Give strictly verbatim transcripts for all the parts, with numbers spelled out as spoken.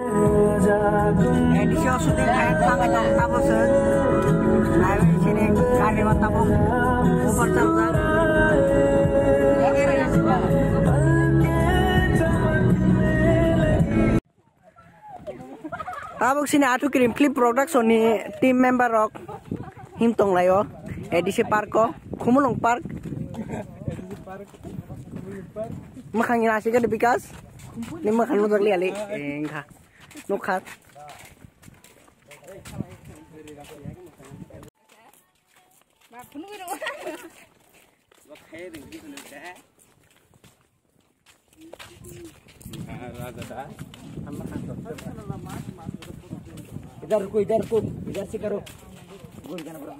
Edisi osude kaya tangga jang tabo se. Nabi sini kari ma tabo. Upar cham jang. Tabuk sini Athu Cream Clip Production ni team member rok him tong laio. A D C park o, Khumulwng park. Mwkhang ni nasi khe Bikas. Ni mwkhang nujak liya li. Engkha. Nukha. इधर रुको, इधर रुको, इधर से करो। गोल जाना पड़ा।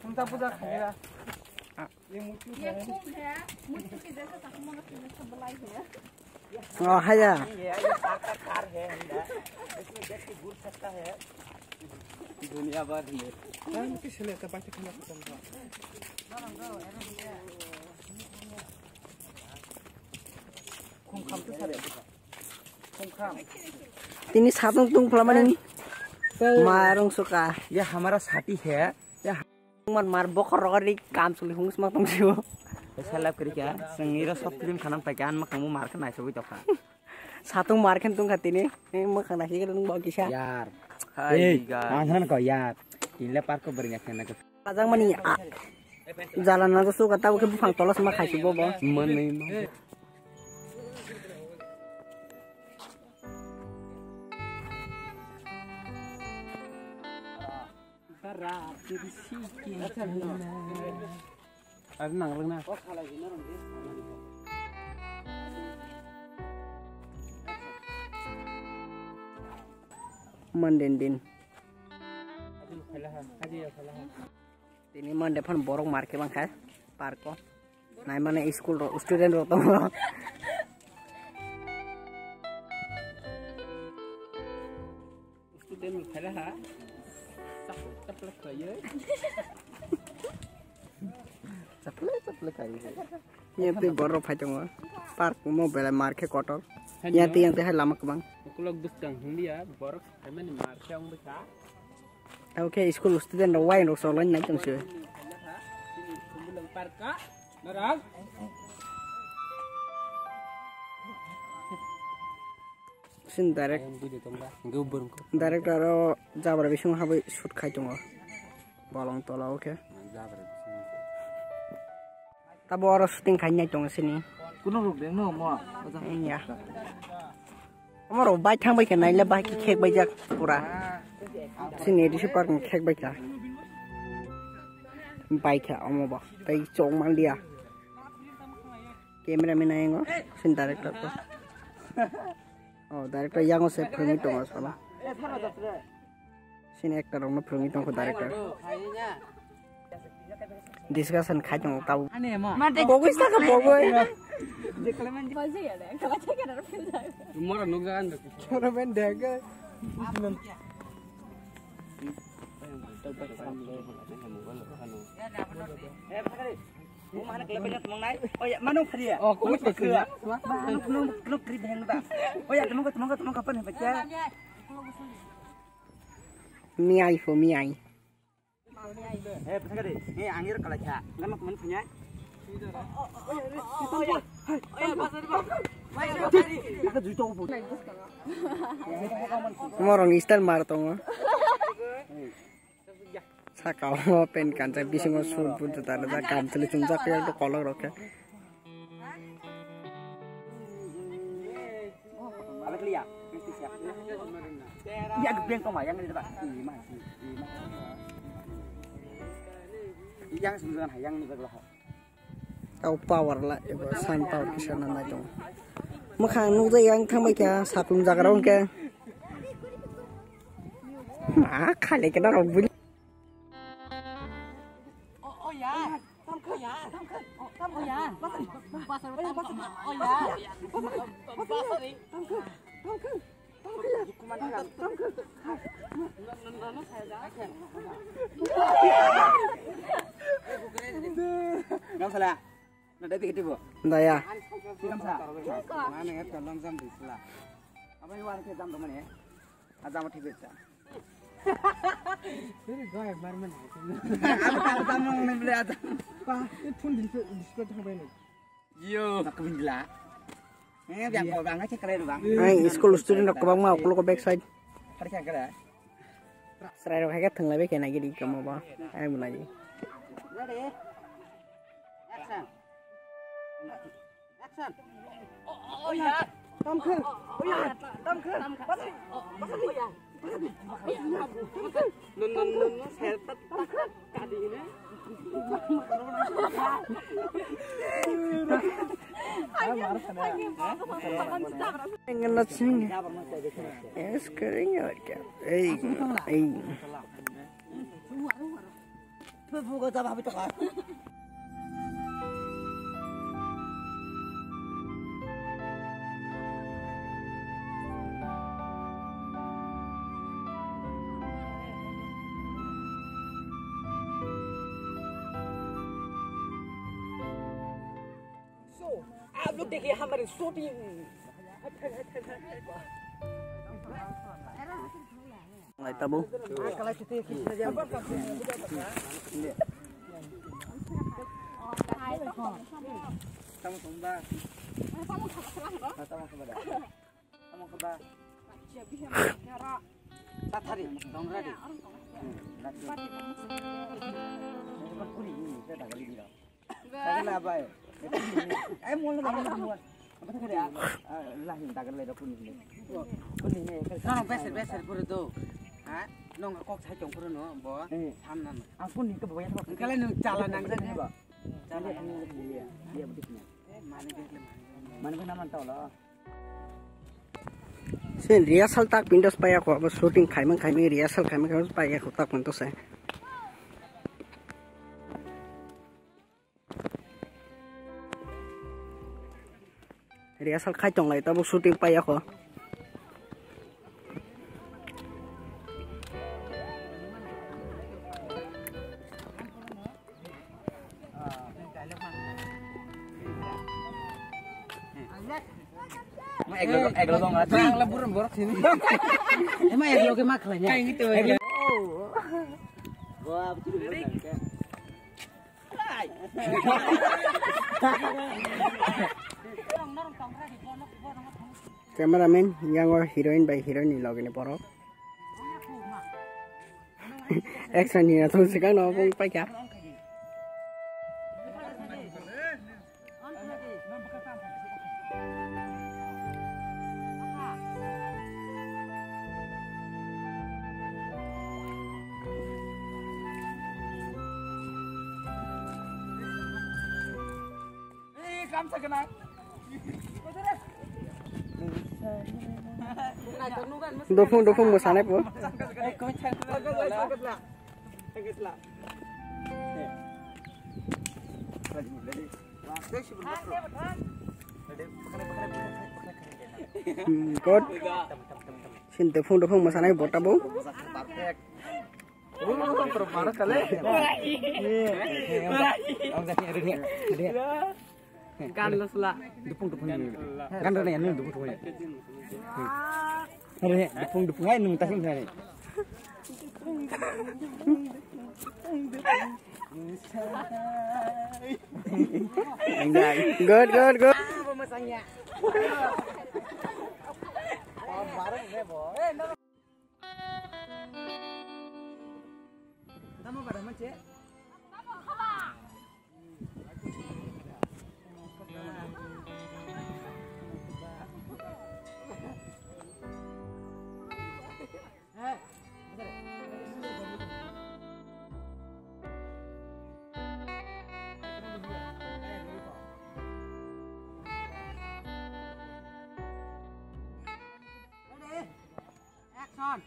कुंता पूजा खाएगा। ये मूर्ति ये है। फूल है, मूर्ति के जैसा तकमोना फूल सब लाई है। Oh, haya. ये, ये ताकतवर है, इसमें देख के घूर सकता है। दुनिया भर में। Tang khe sele ta bai khe thangna khe tong kha. Khum kham khe sare. Khum kham. Tini satung tung phalamani. Hey. Marung suka. ये हमारा साथी है। ये Mar mar bokhor rok ri kam suli hung sma tong sio. Selap kri kya? Sengiro sok film khanang pai kan makang mu mar khe naisogwi tokha. Satung mar khen tungkha tini. Eh, mwkhang naisik khe nung bo kisa. यार। Hai, ए, guys। Ang khan ko यार। Tinle park ko bwrwngya khen na ko। Ajang mani, ah, jala na go suka tabo khe buphang tola sma khaisi bo bo. Manwi ma। Monday din. Tini Monday phan borok mar khe bangkha park o. Nai mane school rok, student rok tongo. Student rok khaila ha. Chap-, chaplak khlaiwi. Chaplak, chaplak khlaiwi. Yang twi borok phai tongo. Park mo belai mar khe kotor. Yang twi, yang twi hai lama kwbang. Ukulok bwskang hwnliya, borok phaimani mar khe wng bwkha. Tamo khe school student rok wayang rok cholai nai tong se. Sin direct, director o jabra bising habwi shoot khai tongo bolong tola o khe. Tabo oro shooting khai nai tongo sini. Kuno rok deng no mo. Iya. Omo rok bai thang bai khe naile bai khe khek bai jak pura. Sini A D C park ni khek bai kha. Bai kha omo bo. Tai chok man liya. Camera man ayango. Sini director ko. Oh, director yango se phwrwngwi tongo sala. Sini actor rokno phwrwngwi tongkho director. Discussion khai tongo tabuk. Bogwi saka bogwi. Mora nukjagan. Cameraman dega. Mano kaya. Oh, kung sa kaya. Mano kaya. Oh ya, teman ko, teman ko, teman ko apa nih baca? Miai fo miai. Eh, pasal kade. Eh, angir kalau ya. Kan mau kemana punya? Oh ya, pasal di bawah. Kita juta apa? Tomorrow ni style mar tongo. Saka o pen kanjak, bisingo sut but juta rijak, kamchwlwi chumjak, khe kolok rok khe. Yang beng tong yang ni ba. Yang sumjukan hayang ni ba. Tau power la, ebo sun power kisa na nai tongo. Mwkhang nukjak yang thangbai kha, satung jaga rok hwnkhe. Ma, khali khe norok bini. Oh, oh, ya. Oh, ya. Oh, ya. Oh, ya. Ngam sala. Na dai tiket bo. Daya. Ngam sa. Mana ya tolong jam di sala. Apa ni war ke jam do mane? Ajam thik sa. Seri gaya mar mane. Apa jam ni beli aja. Pa, ini phone display display thang bai ni. Yo, tak bindla. Eh, biang ko bang aja keren bang. Ai, school student rok kwbangma ukulok back side. Hari kya kara? Chwrairok hai khe thwnglaibai khe naigidi kamo bo. Ai bo naidi. Ready? Action. Action. Oh, oh, oh, ya. Tamkhir. Oh, ya. Tamkhir. Tamkhir. Pasai. Pasai. Nun, nun, nun, nun, ser, tat, tat, tat, kadi ini. Enggak sih. Es kering ya, ya. Eh, eh. So, आप लोग देखिए हमारी shooting. Lai tabuk. Tamo tong ba. Tamo tong ba da. Tamo tong ba. Tathari, tong ready. Hmm, lati. Puri ini, saya tak kali ni. Dagar la bai. Ai mo la dagar la mo. Apa tak ada? Ah, lah ini dagar la dah pun ini. Pun ini. Nang beser beser pura tu. Ha? Nong kok sai tong pura no, bo. Eh. Sam nan. Ampun ni ke boya. Engkau ni chala nang saja. Ba. Chala nang. Iya, iya betul ni. Mana dia mana. Mana pun nama tahu lah. Sen rehearsal tak pindos paya ko, abo shooting khaimang khaimang rehearsal khaimang khaimang paya ko tak pindos se. Rehearsal khai tong lai, tabuk shooting paiya kho. Ma eglo, eglo dong, ah. Bang la burung borok sini. Emang eglo ke mak lainnya. Kayak gitu. Eglo. Wah, betul. Cameraman, yang o heroine bai heroine ni loge ni borok. Action ni na thung sikang no pung paikha. Dopung dopung mwsanai po. Hmm, good. Sin dopung dopung mwsanai bo tabuk. Mana kale? Gan lo sela. Dupung dupung. Gan lo ni dupung dupung. Are dupung dupung ai nung tasim sari. Good, good, good. Action.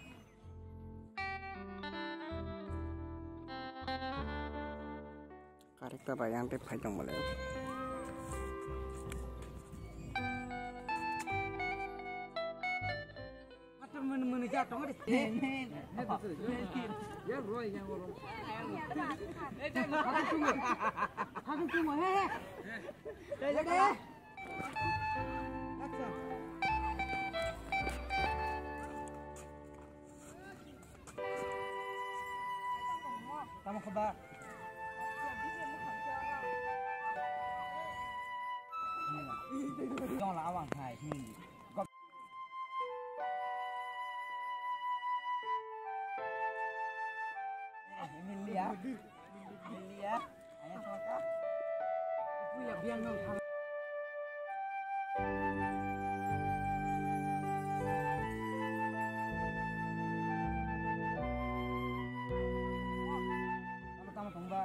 Karekta bai ang tei phai tong bole. Atur mani mani Tamo khe ba? Jong la awang hai, hmm. Emilia. Emilia. Ayo, selamat. Ibu ya, biar nong. Tama tama tong ba.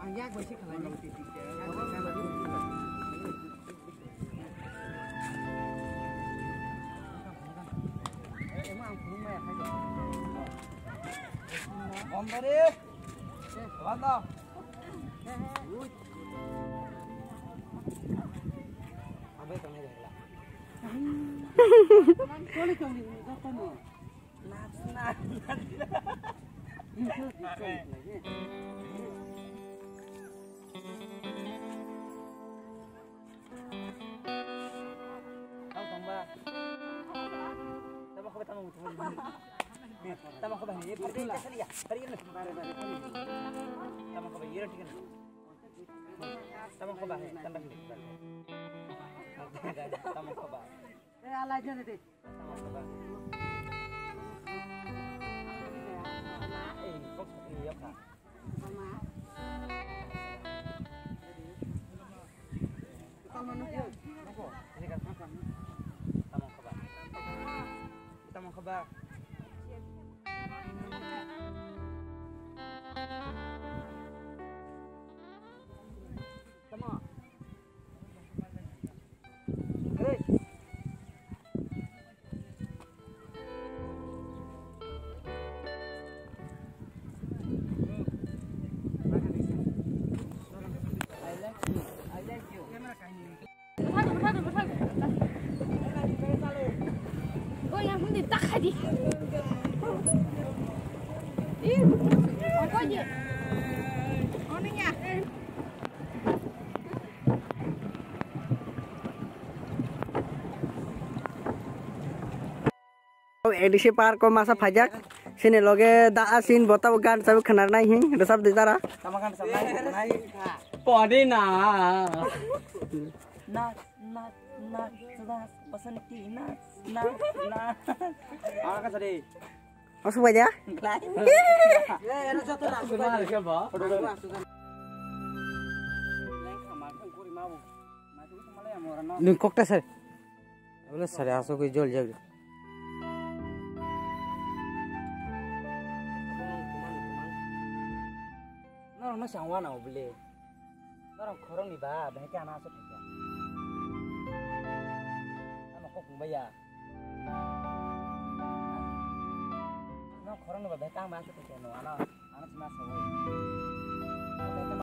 Ang yak bai se khalai. Bombari. Bando. Abe kami deh lah. Tamo tongba. Tamo khobai, tamo tongba. Tamo khobai, ye phari ye, phari ye, phari ye. Tamo khobai, ye roti kan. Tamo khobai, tamo khobai. Tamo khobai. A D C park o masa phaijak. Sini loge da asin bota bo gan sabu khanar nai hin resap de dara. Tama gan sab nai nai. Podi na. Na na na na basanti na na na. Aga sari. Osu bai dia? Glai. Eh, era joto na. Nung kokta sar. Abole sare asogwi jol jagri. Norok no chang wana obole. Norok khoroknwi ba, bahai khe ano aswk khaikha. Ano kok wngbai ya. Norok khoroknwi ba, bahai khe ang aswk khaikha no, ano, ano chwng aswk oi.